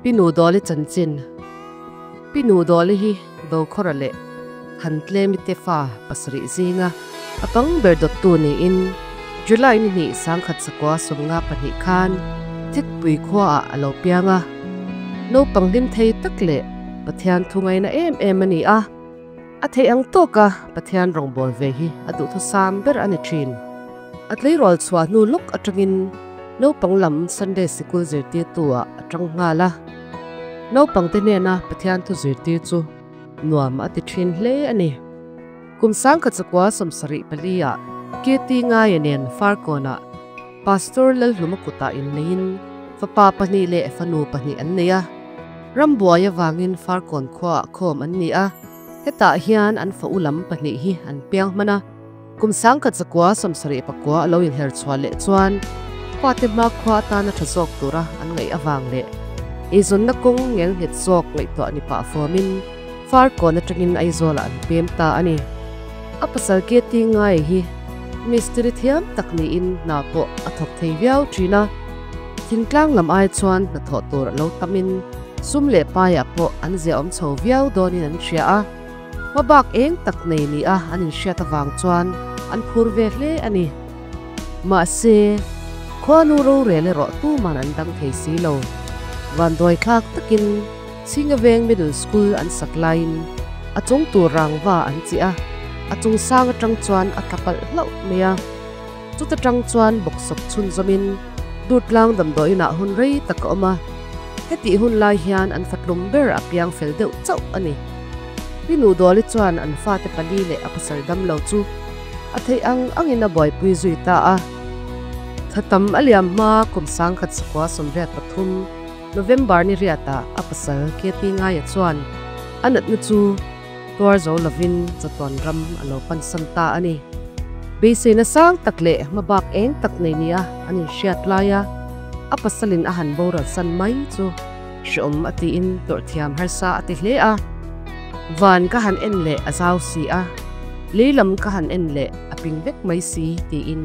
Pi Nudawli chanchin. Pi Nudawli hi Dokhawra leh Thantlemi te fa pasarih zinga a pang ber dawttu niin July ni hnih 1992 khan Thikpui khuaah a lo piang a. Naupang hlim thei tak leh Pathian thu ngaina em em a ni a. A theih ang tawka Pathian rawngbâwl ve hi a duhthusam ber a ni ṭhin. A tleirawl chhuah hnu lawk aṭangin naupang lam Sunday sikul zirtirtu-ah a ṭang nghal a. Naupangte hnena Pathian thu zirtir chu nuam a ti ṭhin hle a ni. Kum 1974-ah KT Ngaia nen Farkawnah Pastor Lalhluma kutah inneiin fapa pahnih leh fanu pahnih an nei a. Rambuai avangin Farkawn khuaah khawm an ni a, hetah hian an fa u lam pahnih hi an piang hman a. Kum 1979 a lo inher chhuah leh chuan fate hma khua atana tha zawk tura an ngaih avang leh eizawnna kawng ngelnghet zawk ngaihtuah ni pah fawmin Farkawn atangin Aizawlah an pem ta a ni. A pasal KT Ngai hi mistiri thiam tak niin hna pawh a thawk thei viau thin a. Thingtlang lam ai chuan hnathawh tur a lo tamin sum leh paiah pawh an ziahawm chho viau dawnin an hria a. Hmabak eng tak nei ni a an inhriat avang chuan an phur ve hle a ni. Mahse, khuanu rorel erawh tuman an dang thei si lo. Vanduai thlak takin Chhingaveng Middle School an sak laiin a chung tur rangva an chih a, a chung sang atang chuan a tla palh hlauh mai a. Chuta tang chuan bawksawp chhunzawmin Durtlang damdawiinah hun rei tak a awm a, hetih hun lai hian an fatlum ber a piang fel deuh chauh a ni. Pi Nuhdawli chuan an fate pali leh a pasal damlo chu a theih ang angin a buaipui zui ta a. Thla tam a liam hma kum 1983 November ni riatah a pasal KP Ngaia chuan a natna chu Tuar zo lovin chatuan ram a lo pansan ta a ni. Beiseina sang tak leh hmabak eng tak nei nia an inhriat laia a pasalin a han boral san mai chu hreawm a tiin tawrhthiam harsa a ti hle a. Van ka han en leh a zau si a, lei lam ka han en leh a ping vek mai si tiin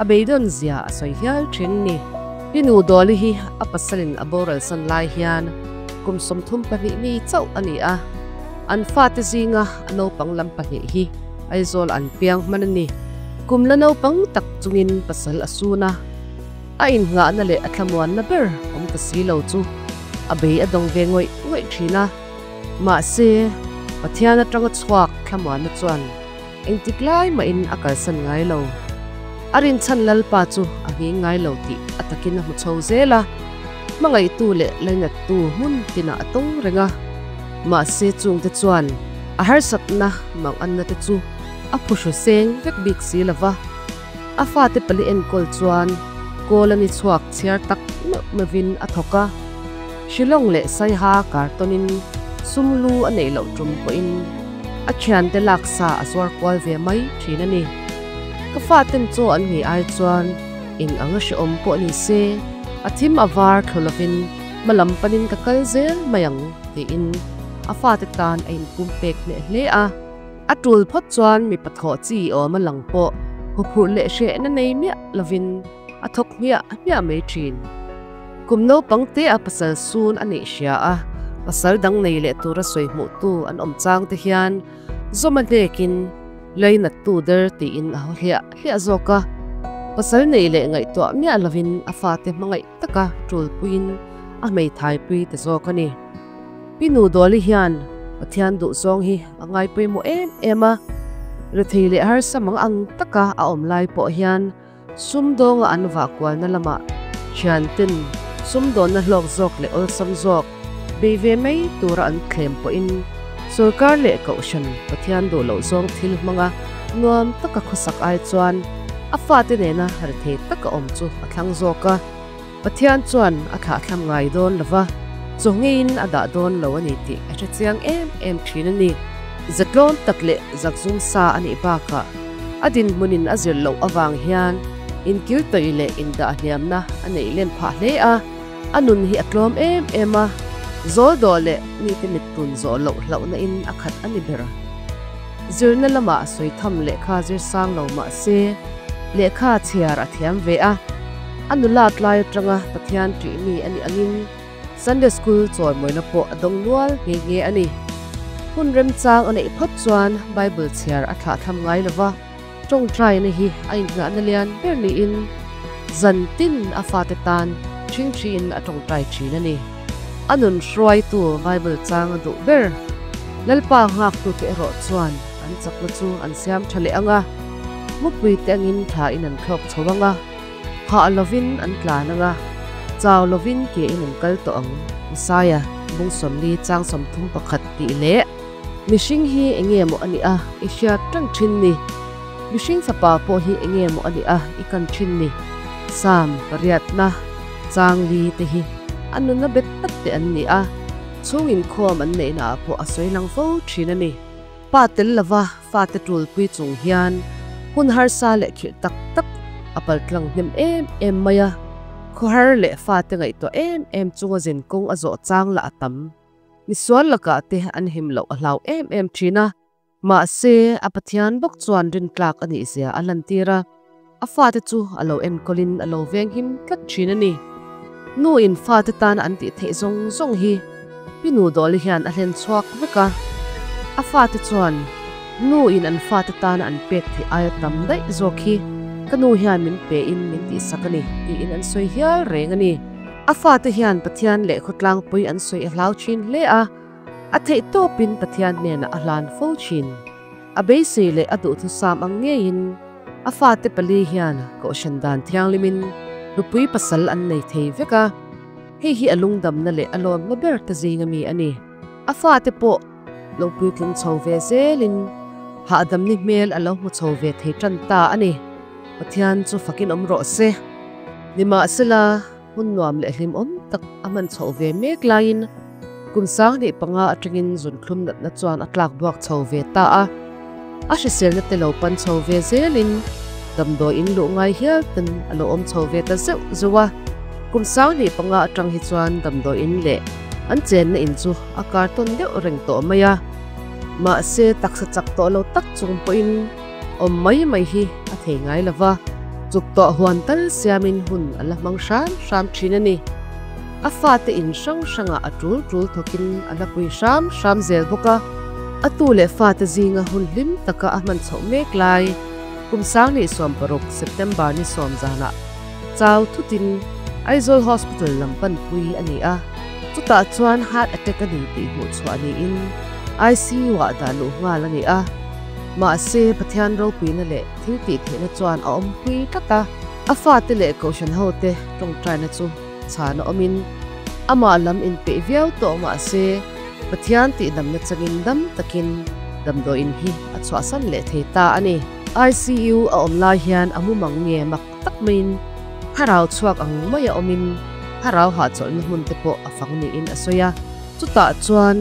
a beidawn zia a sawi hial thin ni. Hi nu Dawli hi a pasalin a boral san lai hian kum 32 mi chauh a ni a. An fate zinga a naupang lam pahnih hi Aizawl an piang hman a ni. Kum la naupang tak chungin pasal a sun a, a innghahna leh a thlamuanna ber awm ta si lo chu a bei a dawng ve ngawih ngawih thin a. Mahse, Pathian atanga chhuak thlamuanna chuan engtik lai mahin a kalsan ngai lo. A rinchhan Lalpa chu a nghing ngai lo tih a takin a hmu chho zel a. Hmangaihtu leh lainattu hmun tinah a tawng reng a, mahse chungte chuan a harsatna manganna te chu a phuhru seng vek bik si lo va. A fate pali enkawl chuan kawl a ni chhuak chhiar tak meuh meuhin a thawk a, Shillong leh Saiha kartawnin sum lu a neih loh tum pawhin a thiante laksa a zuar kual ve mai thin a ni. Ka faten chaw an nih ai chuan Eng anga hrehawm pawh ni se, a thim a var thlu lovin hma lam panin ka kal zel mai ang tiin a fate tan a inpum pek hneh hle a. A tul phawt chuan mipa thawh chi awm a lang pawh huphurh leh hrehna nei miah lovin a thawk hmiah hmiah mai thin. Kum naupang te a pasal sun a neih hria a, pasal dang nei leh tura sawi hmuhtu an awm chang te hian zawm a hnekin Lainattu der tiin a haw hliah hliah zawk a, pasal neih leh ngaihtuah miah lovin a fate hmangaih taka ṭulpuiin a hmeithaipui ta zawk a ni. Pi Nudawli hian Pathian duhzawng hi a ngai pawimawh em em a, rethei leh harsa mang ang taka a awm lai pawh hian sumdawnga an vah kualna lamah thianten sumdawnna hlawk zawk leh awlsam zawk bei ve mai tura an thlem pawhin sorkar leh kohhran Pathian duh loh zawng thil hmanga nuam taka khawsak ai chuan a fate nena rethei taka awm chu a thlang zawk a. Pathian chuan a thlahthlam ngai dawn lo va, chaw ngeiin a dah dawn lo a ni tih a hre chiang em em thin a ni. Zatlawm tak leh zakzum sa a nih bakah a dinhmunin a zir loh avang hian inkil tawih leh indah hniamna a neih len phah hle a, a nun hi a tlawm em em a, zawl dawh leh mite mittun zawh loh hlauhna in a khat a ni ber. Zirna lamah sawi tham lehkha zir sang lo mah se, lehkha chhiar a thiam ve a. A nula tlai atanga Pathian ṭih mi a nih angin Sunday School chawimawina pawh a dawng nual nghe nghe a ni. Hun remchang a neih phawt chuan Bible chhiar a thlah tham ngai lo va, tawngtaina hi a inngahna lian ber niin zan tin a fate tan ṭhingṭhiin a tawngtai ṭhin a ni. A nun hruaitu Bible chang a duh ber. Lalpa nghaktute erawh chuan an chakna chu an siam ṭha leh ang a, mupui te angin thlain an thlawk chho ang a, hah lovin an tlan ang a, chau lovin ke in an kal tawh ang, Isaiah bung 40 chang 31 tih leh. Mihring hi enge maw a nih a i hriat reng thin ni? Mihring fapa pawh hi enge maw a nih a i kan thin ni? Psalm pariatna chang li te hi a nunna bet tak te an ni a, chhung inkhawm an neihna ah pawh a sawi lang fo thin a ni. Pa tel lova fate tulpui chung hian hun harsa leh khirh tak tak a paltlang hnem em em mai a, khawhar leh fate ngaihtuah em em chunga zin kawng a zawh chang lah a tam. Misual lakah te an him loh a hlau em em thin a, mahse a Pathian bawk chuan rintlak a nih zia a lantir a, a fate chu a lo enkawlin a lo venghim tlat thin a ni. Nu in fate tana an tih theih zawng zawng hi Pi Nudawli hian a hlen chhuak vek a, a fate chuan nu in an fate tana an pek theih aia tam daih zawk hi ka nu hian min pe in min tihsak a ni tiin an sawi hial reng a ni. A fate hian Pathian leh khawtlangpui an sawi a hlau thin hle a, a theih tawpin Pathian hnenah a hlan fo thin. A beisei leh a duhthusam ang ngeiin a fate pali hian Kohhran dan thianghlimin nupui pasal an nei thei vek a, hei hi a lungdamna leh a lawnna ber te zing ami a ni. A fate pawh lo puitling chho ve zelin hahdamni hmel a lo hmu chho ve thei tan ta a ni. Pathian chu fakin awm rawh se. Nimahsela, hun nuam leh hlimawm tak a hman chhoh ve mek laiin kum 2005 atangin zunthlum natna chuan a tlak buak chho ve ta a. A hriselna te lo pan chho ve zelin damdawi in luh ngai hial ten a lo awm chho ve ta zeuh zeuh a. Kum 2005 atang hi chuan damdawi in leh an chenna in chu a kar tawn deuh reng tawh mai a. Mahse, taksa chak tawh lo tak chung pawhin Awm mai mai hi a thei ngai lo va, chuk tawh huan tal siamin hun a la hmang hram hram thin a ni. A fate in hrang hrangah a tul tul thawkin a la pui hram hram zel bawk a. A tu leh fate zinga hun hlim taka a hman chhoh mek lai, kum 2016 September ni sawm zanah chau thutin Aizawl Hospital lam panpui a ni a, chutah chuan heart attack a ni tih hmuh chhuah niin ICU-ah dah luh nghal a ni a. Mahse, Pathian ropuina leh thil tih theihna chuan a awmpui tlat a. A fate leh Kohhran hote tawngtaina chu chhan a awmin, amah lam inpeih viau tawh mahse, Pathian tihdamna changin dam takin damdawiin hi a chhuahsan leh thei ta a ni. ICU a awm lai hian a mumang nge mak tak maiin thlarau chhuak ang mai a awmin thlarau hahchawlhna hmun te pawh a fang niin a sawi a. Chutah chuan.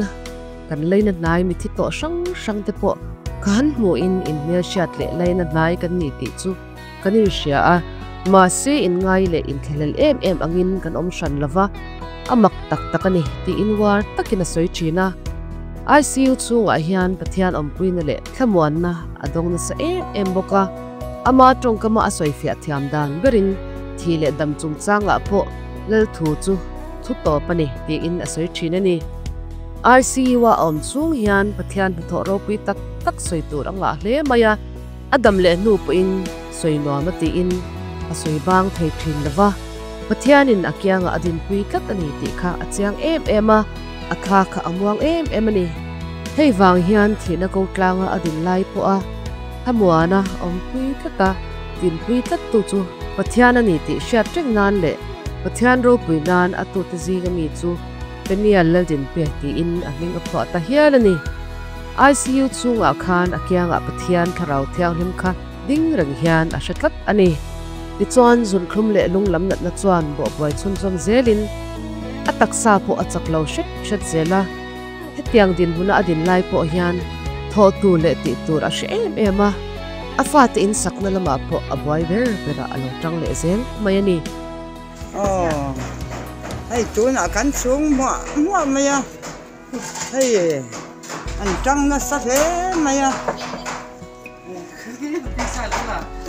Kan leina hnai mithi tawh hrang hrang te pawh ka han hmuhin inhmelhriat leh leina hnai kan ni tih chu kan inhria a, mahse inngai leh inthlahlel em em angin kan awm hran lo va, a mak tak tak a ni tiin uar takin a sawi thin a. ICU chhungah hian Pathian awmpuina leh thlamuanna a dawng nasa em em bawk a, ama tawngkama a sawifiah thiam dan berin thi leh dam chungchangah pawh Lalthu chu thu tawp a ni tiin a sawi thin a ni. ICU a awm chung hian Pathian hnathawh ropui tak tak sawi tur a ngah hle mai a, a dam leh hnu pawhin sawi nuam a tiin a sawi bang thei thin lo va, Pathianin a kiangah a dinpui tlat a ni tih kha a chiang em em a, a thla kha a muang em em a ni. Hei vang hian thihna ko tlanga a din lai pawha thlamuana awmpui tlat a, dinpui tlattu chu Pathian a ni tih hriat reng nan leh Pathian ropui nan a tute zinga mi chu Peniel Laldinpek tiin a hming a phuah ta hial a ni. ICU chhungah khan a kiangah Pathian Thlarau Thianghlim kha ding reng hian a hre tlat a ni. Tichuan zunthlum leh lunglam natna chuan bawhbuai chhunzawm zelin a taksa pawh a chak lo hret hret zel a. Hetiang dinhmuna a din lai pawh hian thawh tur leh tih tur a hre em em a, a fate in sakna lamah pawh a buai ber berah a lo tang leh zel mai a ni. Aw, hei tunah kan chhung hmuah hmuah mai a, hei an tang nasa hle mai a,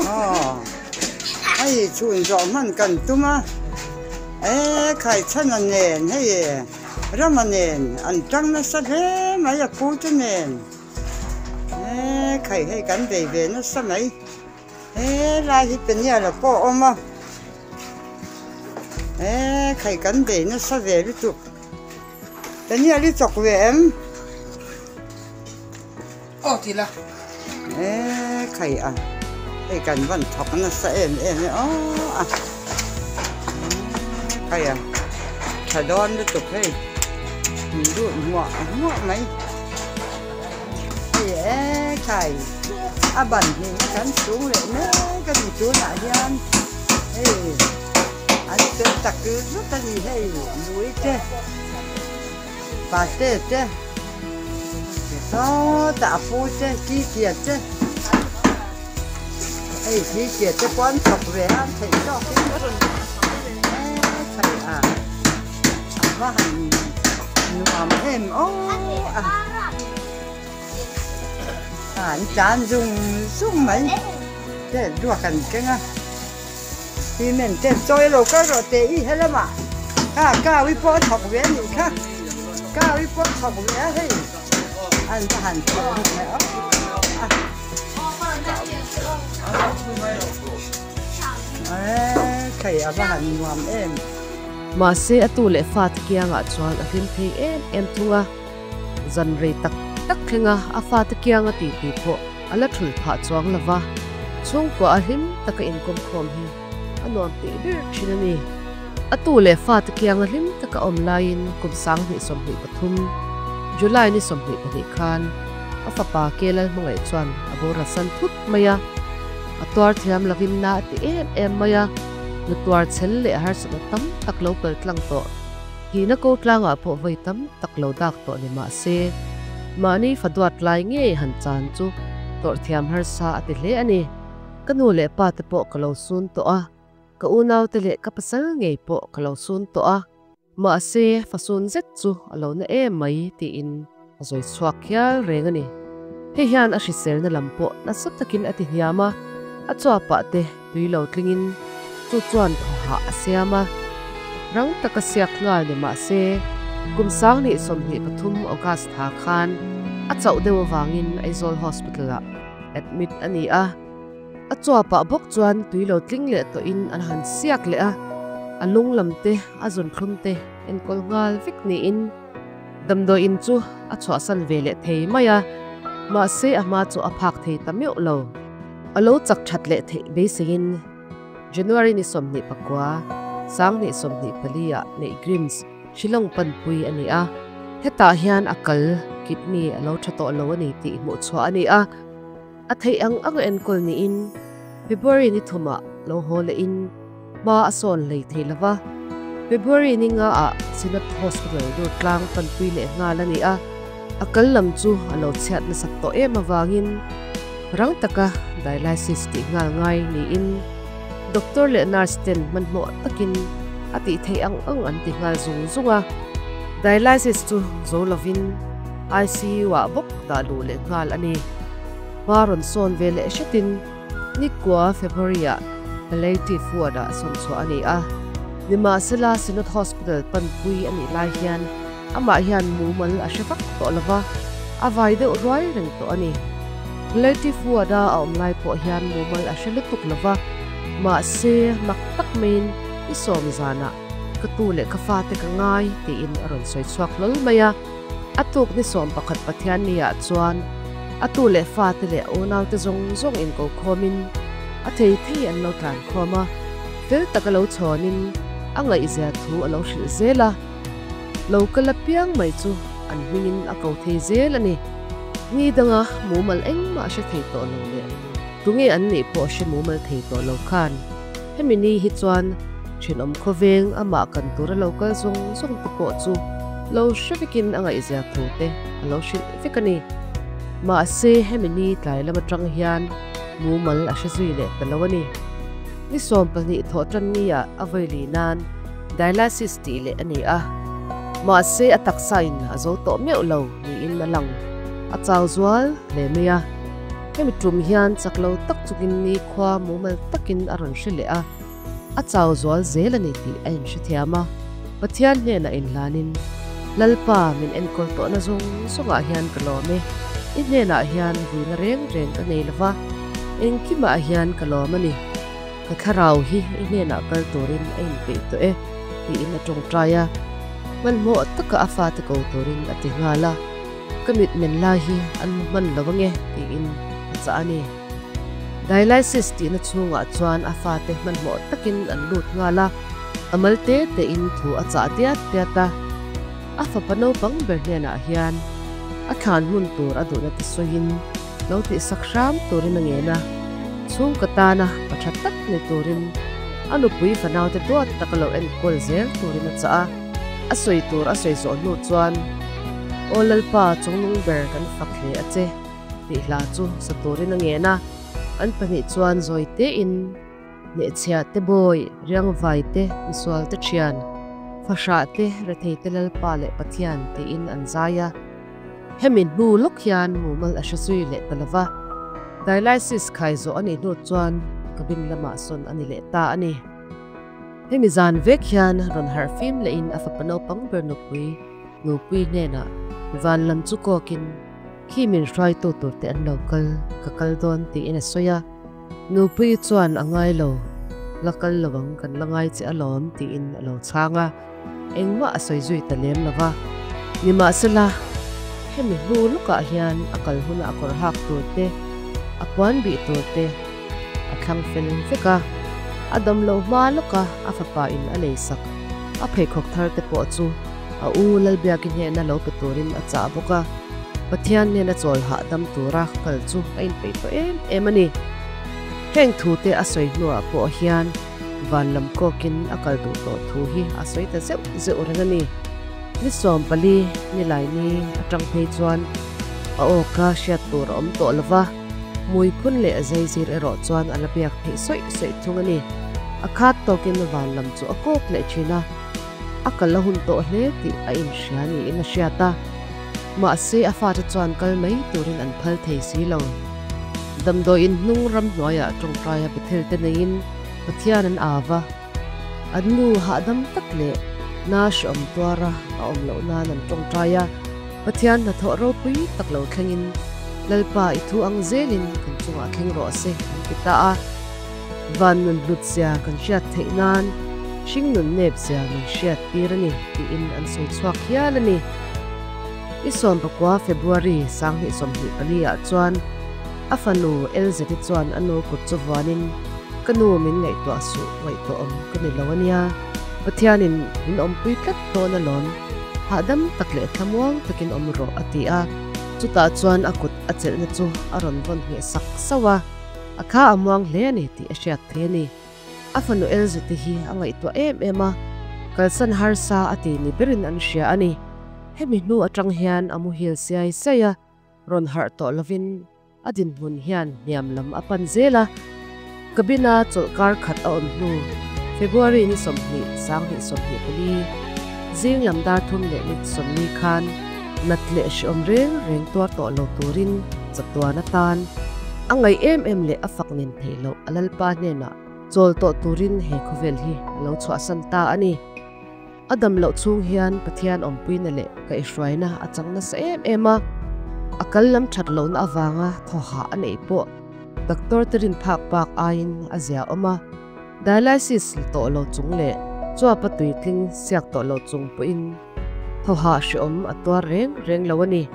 aw hei chhun zawh hman kan tum a. E khai chhana nen hei rama nen an tang nasa hle mai a pu te nen e khai hei kan bei ve nasa mai he lai hi penial a pawh a awm a e khai kan bei nasa ve lutuk penial i chawk ve em? Aw ti la. E khai a hei kan van thawk nasa em em e aw a khai a tha dawn lutuk hei min lut hmuah hmuah mai hei e khai a ban hnih kan chung leh mek a ni tunah hian hei an fel tak zet a ni hei lui te. Pate te sawtah a pu te Kikia te hei Kikia te pawh an thawk ve a an theih tawk in hei a a va han nuam em aw a an tlan zung zung mai te duak an keng a. Cement te chawi lo kal rawh teh i helamah kha cow hi pawh a thawk ve a nih kha cow hi pawh a thawk ve a hei an va han thawk bik mai aw a e thei a va han nuam em. Mahse a tu leh fate kiangah chuan a hlim phei em em thung a, zan rei tak tak thlenga a fate kianga titi pawh A la thul phah chuang lo va, chhungkua a hlim taka inkawmkhawm hi a nuam tih ber thin a ni. A tu leh fate kianga hlim taka awm laiin kum 2023, July ni 22 khan a fapa Kelal hmangaih chuan a boral san thut mai a. A tuar thiam lovin na a ti em em mai a, nu tuar chhel leh harsatna tam tak lo kal tlang tawh. Hina ko tlangah pawh vawi tam tak lo dak tawh ni mah se, mahni fa duat lai ngei han chan chu tawrh thiam harsa a ti hle a ni. Ka nu leh pa te pawh ka lo sun tawh a, ka unau te leh ka pasal ngei pawh ka lo sun tawh a, mahse fa sun zet chu a lo na em mai tiin a zawi chhuak hial reng a ni. Hei hian a hriselna lam pawh nasa takin a ti hniam a, a chuapah te tui lo tlingin chu chuan thawhah a siam a. Rang taka siak nghal ni mah se, kum 2023 August tha khan a chauh deuh avangin Aizawl Hospital-ah admit a ni a. A chuapah bawk chuan tui lo tling leh tawhin an han siak leh a, a lung lam te, a zunthlum te enkawl nghal vek niin, Damdawi in chu a chhuahsan ve leh thei mai a, mahse a hma chu a phak thei ta meuh lo. A lo chak that leh theih beiseiin January ni 29, 2024 ah neih Grims, Shillong panpui a ni a. Hetah hian a kal, kidney, a lo tha tawh lo a ni tih hmuh chhuah a ni a. A theih ang ang a enkawl niin February ni thumah lo haw lehin hma a sawn hlei thei lo va. February ni nga ah Synod Hospital Durtlang panpui leh nghal a ni a, a kal lam chu a lo chhiat nasak tawh em avangin rang taka dialysis tih nghal ngai niin doctor leh nurse ten hmanhmawh takin a tih theih ang ang an ti nghal zung zung a. Dialysis chu zo lovin ICU ah bawk dah luh leh nghal a ni. Hma rawn sawn ve leh hretin Nikua February ah Palliative Ward ah sawn chhuah a ni a. Nimahsela Synod Hospital panpui a nih lai hian amah hian mumal a hre vak tawh lova, a vai deuh ruai reng tawh a ni. Palliative Ward a a awm lai pawh hian mumal a hre lutuk lova, mahse mak tak maiin i sawm zanah ka tu leh ka fate ka ngai tiin a rawn sawi chhuak hlawl mai a. A tuk ni 11 Pathianni ah chuan a tu leh fate leh unaute zawng zawng inko khawmin a thei thei an lo tlan khawm a, fel taka lo chhawnin a ngaihzia thu a lo hrilh zel a. Lo kal apiang mai chu an hmingin a ko thei zel a ni. Ni danga mumal engmah hre thei tawh lo leh tunge an nih pawh hre mumal thei tawh lo khan hemi ni hi chuan Thenawm khawveng amah kan tura lo kal zawng zawng te pawh chu lo hre vekin a ngaihzia thu te a lo hrilh vek a ni. Mahse hemi ni tlai lam atang hian mumal a hre zui leh ta lo a ni. Ni 12 thawh tan ni ah a vawi nan dialysis tih leh a ni a. Mahse a taksa in a zo tawh meuh lo niin a lang. A chau zual hle mai a. Hemi tum hian chak lo tak chungin nikhua mumal takin a rawn hre leh a. A chau zual zel a ni tih a inhrethiam a, Pathian hnenah inhlanin, Lalpa, min enkawl tawhna zawng zawngah hian ka lawm e, i hnenah hian vuina reng reng ka nei lova, engkimah hian ka lawm a ni. Ka thlarau hi i hnenah kal turin a inpeih tawh e, tiin a tawngtai a. Hmanhmawh taka a fate ko turin a ti nghal a, Ka mit men lai hi an hmu hman lo ange, tiin a chah a ni. Dialysis tihna chhungah chuan a fate hmanhmawh takin an lut nghal a, a mal te tein thu a chah diat diat a. A fapa naupang ber hnenah hian a thlan hmun tur a duhna te sawiin lo tihsak hram turin a ngen a, chhungkaw tana pa tha tak ni turin a nupui fanaute duat taka lo enkawl zel turin a chah a. A sawi tur a sawi zawh hnu chuan, Aw Lalpa chungnung ber kan fak hle a che. Tih hla chu sa turin a ngen a, an pahnih chuan zawi tein hnehchhia te bawi, riangvai te, misual te thian, fahrah te, rethei te Lalpa leh Pathian tiin an zai a. Hemi hnu lawk hian mumal a hre zui leh ta lova, dialysis khai zawh a nih hnu chuan cabin lamah sawn a ni leh ta a ni. Hemi zan vek hian rawn harh fim lehin a fapa naupang ber nupui Nupui hnenah van lam chu kawkin, Khi min hruaitu tur te an lo kal, ka kal dawn tiin a sawi a. Nupui chuan a ngai lo, la kal lo ang, kan la ngai che alawm tiin a lo chhang a. Engmah a sawi zui ta lem lo va. Nimahsela, hemi hnu lawkah hian a kal huna a kawr hak tur te, a puan bih tur te a thlang fel vek a. A dam lo hma lawka a fapa in a leisak a pheikhawk thar te pawh chu A u Lalbiaki hnena lo pe turin a chah bawk a, Pathian hnena chawl hahdam tura kal chu a inpeih tawh em em a ni. Heng thute a sawi hnuah pawh hian van lam kawkin a kal duh tawh thu hi a sawi ta zeuh zeuh reng a ni. Ni 14 Nilaini atang phei chuan a awka hriat tur a awm tawh lo va, hmui phun leh zaizir erawh chuan a la biak theih sawih sawih thung a ni. A khat tawkin van lam chu a kawk leh thin a. A kal a hun tawh hle tih a inhria niin a hriat a, mahse a fate chuan kal mai turin an phal thei si lo. Damdawiin hnung ramhnuaiah tawngtaia Bethel te neiin Pathian an au va, an nu hahdam tak leh na hreawm tuara a awm loh nan an tawngtai a, Pathian hnathawh ropui tak lo thlengin Lalpa i thu ang zelin kan chungah thleng rawh se an ti ta a. Van nun hlut zia kan hriat theih nan hring nun nep zia min hriat tir a ni tiin an sawi chhuak hial a ni. I 14 February 2024 ah chuan a fanu Elzeti chuan a nu kut chu vuanin, Ka nu min ngaihtuah suh, ngaihtuah awm ka ni lo a nia, Pathianin min awmpui tlat dawn alawm, hahdam tak leh thlamuang takin awm rawh a ti a, chutah chuan a kut a chelhna chu a rawn vawn ngheh sak sauh a. A kha a muang hle a ni tih a hriat thei a ni. A fanu Elzeti hi a ngaihtuah em em a, kalsan harsa a ti ni berin an hria a ni. Hemi hnu atang hian a muhil siai siai a, rawn harh tawh lovin a dinhmun hian hniam lam a pan zel a. Cabin-a chawlhkar khat a awm hnu, February ni 20, 2024, zing lam dar thum leh ni 40 khan, Nat leh hreawm reng reng tuar tawh lo turin chatuan atan a ngaih em em leh a fak nen theih loh a Lalpa hnenah chawl tawh turin he khawvel hi a lo chhuahsan ta a ni. A dam loh chhung hian Pathian awmpuina leh kaihhruaina a chang nasa em em a, a kal lam that lohna avanga thawhah a neih pawh doctor te rin phak bak aiin a zia awm a, dialysis la tawh lo chung leh chuapa tuitling siak tawh lo chung pawhin Thawhah hreawm a tuar reng reng lo a ni.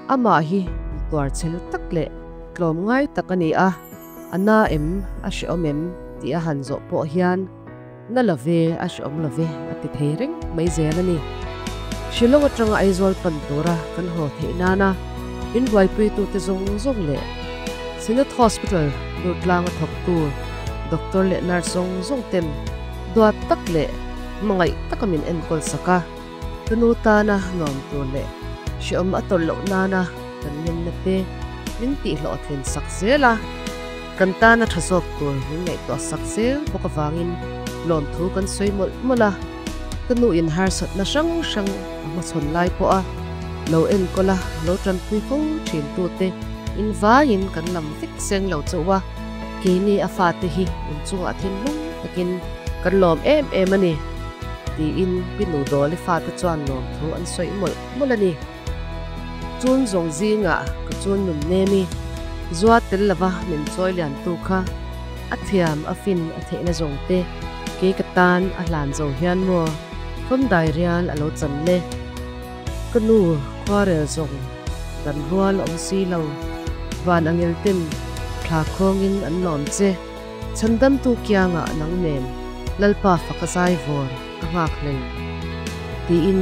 Amah hi mi tuar chhel tak leh tlawm ngai tak a ni a, a na em, a hreawm em tih a han zawh pawh hian na lo ve, a hreawm lo ve a ti thei reng mai zel a ni. Shillong atanga Aizawl pan tura kan haw theih nana min buaipuitute zawng zawng leh Synod Hospital Durtlanga thawktu Doctor leh Nurse zawng zawng ten duat tak leh Hmangaih taka min enkawl sak a, ka nu tana nuam tur leh hreawm a tawrh loh nana kan ngenna te min tihhlawhtlin sak zel a, kan tana tha zawk tur min ngaihtuah sak zel bawk avangin lawmthu kan sawi mawlh mawlh a, ka nu in harsatna hrang hrang a hmachhawn lai pawh a lo enkawl a, lo tanpui fo thin tute in vaiin kan lam vek seng lo chauh a, keini a fate hi inchungah thinlung takin. Kan lawm em em a ni, tiin Pi Nudawli fate chuan lawmthu an sawi mawlh mawlh a ni. Chun zawng zingah ka chun nun nem i, zua tel lova min chawi liantu kha a thiam a fin a theihna zawng te kei ka tan a hlan zo hian maw fawmdai rial a lo chan le. Ka nu khuarel zawng dan rual a awm si lo, van angel ten thla khawngin an lawm che. Chhandamtu kiangah nang nen Lalpa faka zai vawr ka nghak hlei. Tiin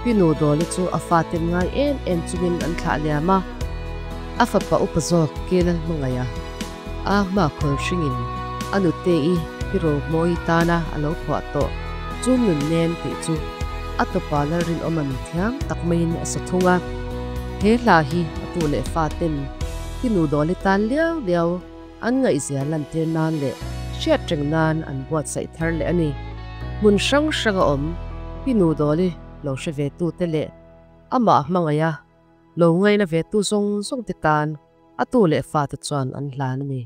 Pi Nudawli chu a faten ngai em em chungin an thlah liam a, a fapa upa zawk Kelal hmangaih a, a hmakhawl hringin a nute-i Pi Rohmawi tana a lo phuah tawh chu nun nem tih chu a tawpa Lalrinawman thiam tak maiin a sa thung a. He hla hi a tu leh faten Pi Nudawli tan liau liau An ngaihzia lantir nan leh hriat reng nan an buatsaih thar leh a ni. Hmun hrang hrang a awm, Pi Nudawli lo hre ve tu te leh amah hmangaiha lo ngaina ve tu zawng zawng te tan a tu leh fate chuan an hlan a ni.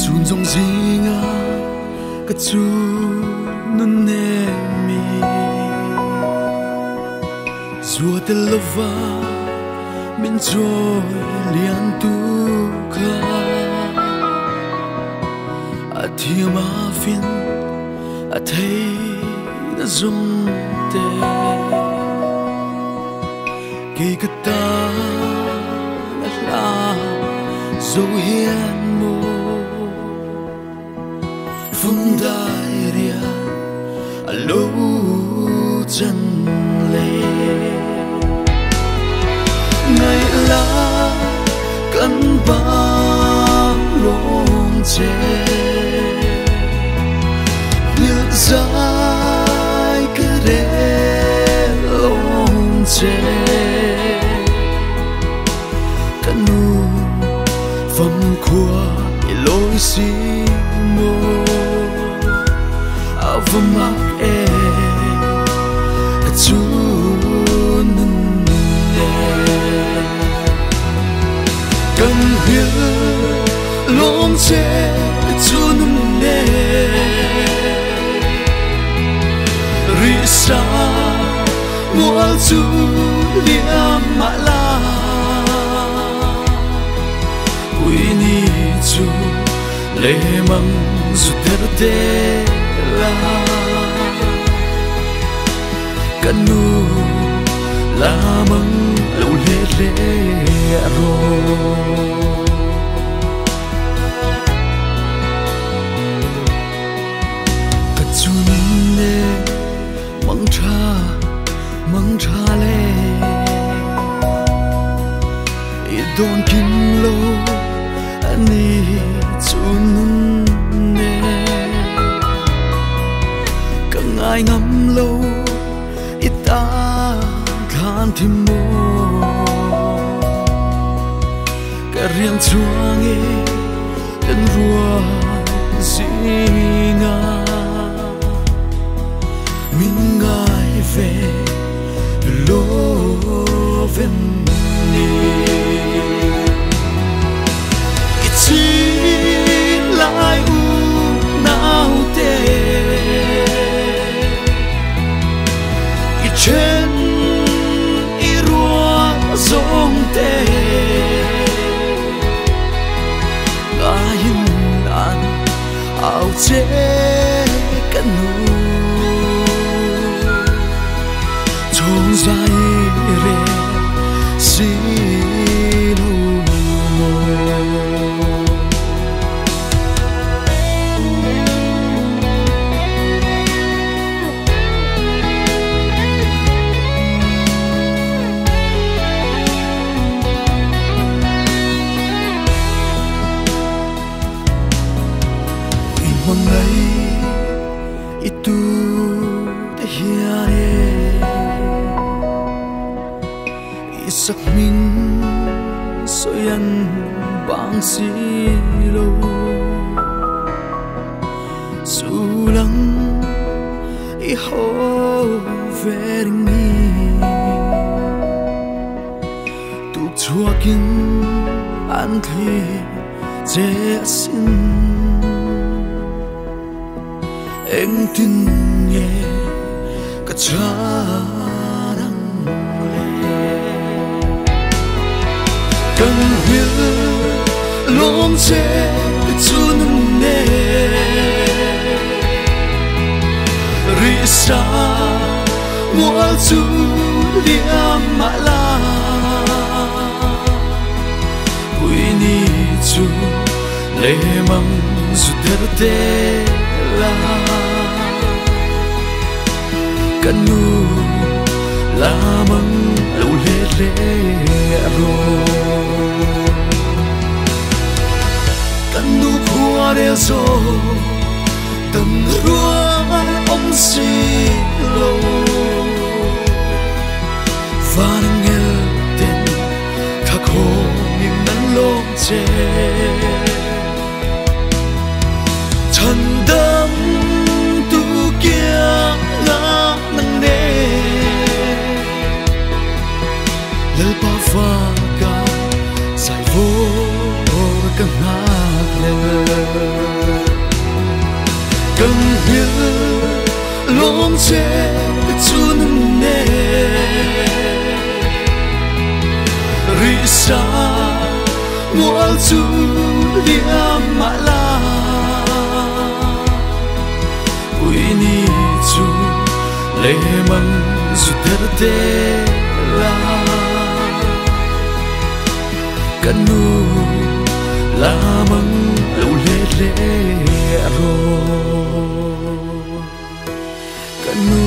Chhun zawng zinga ka chu nun nemi Zua tel lova min chawi lian tu kha A thiam a fin a thei na zawng te Kei ka tan a hla zo hian maw Fum dai ria a lo chan le Ngày la kan bang long che Nhớ dài cứ để long che Kan nu pham khua lối xi mô Avamak e ka chu nun ne Kan hill long che chu nun ne Ri sa mual chu liam ma la Ui ni chu le mang zu ter te la Kan nu la mang lo le le ro Ka chun le mang cha mang cha le I don kim lo ani chun ne Ka ngai ngam lo i ta khan thi mo Ka riang chuang e kan rua zinga Min ngai ve lo vem ni I chi lai u nau te I chen i rua zong te Nga hin an ao che kan nu Chong zai re si lo mo Mangai itu te hiane Isak min Soyan bang silo Sulang i ho veringi Tuk chuakin an thi che sin Eng tin nge ka chanang le Kan hil lom che chun ne Ri sa mual chu liam ma la Pui ni chu le mang zu der te la Kanu la mang lo le le ro Kanu khua re zo tan rual om si lo Vanangel ten thakho min nan lom che Chan dam tu kia nga nang ne Lal pa fa ka sai vo ka ngak le Kan hil lom che chun ne Ri sa mual chu liam ma la Pui ni chu le mang zu der te la Kanu la mang lo le le ro Kanu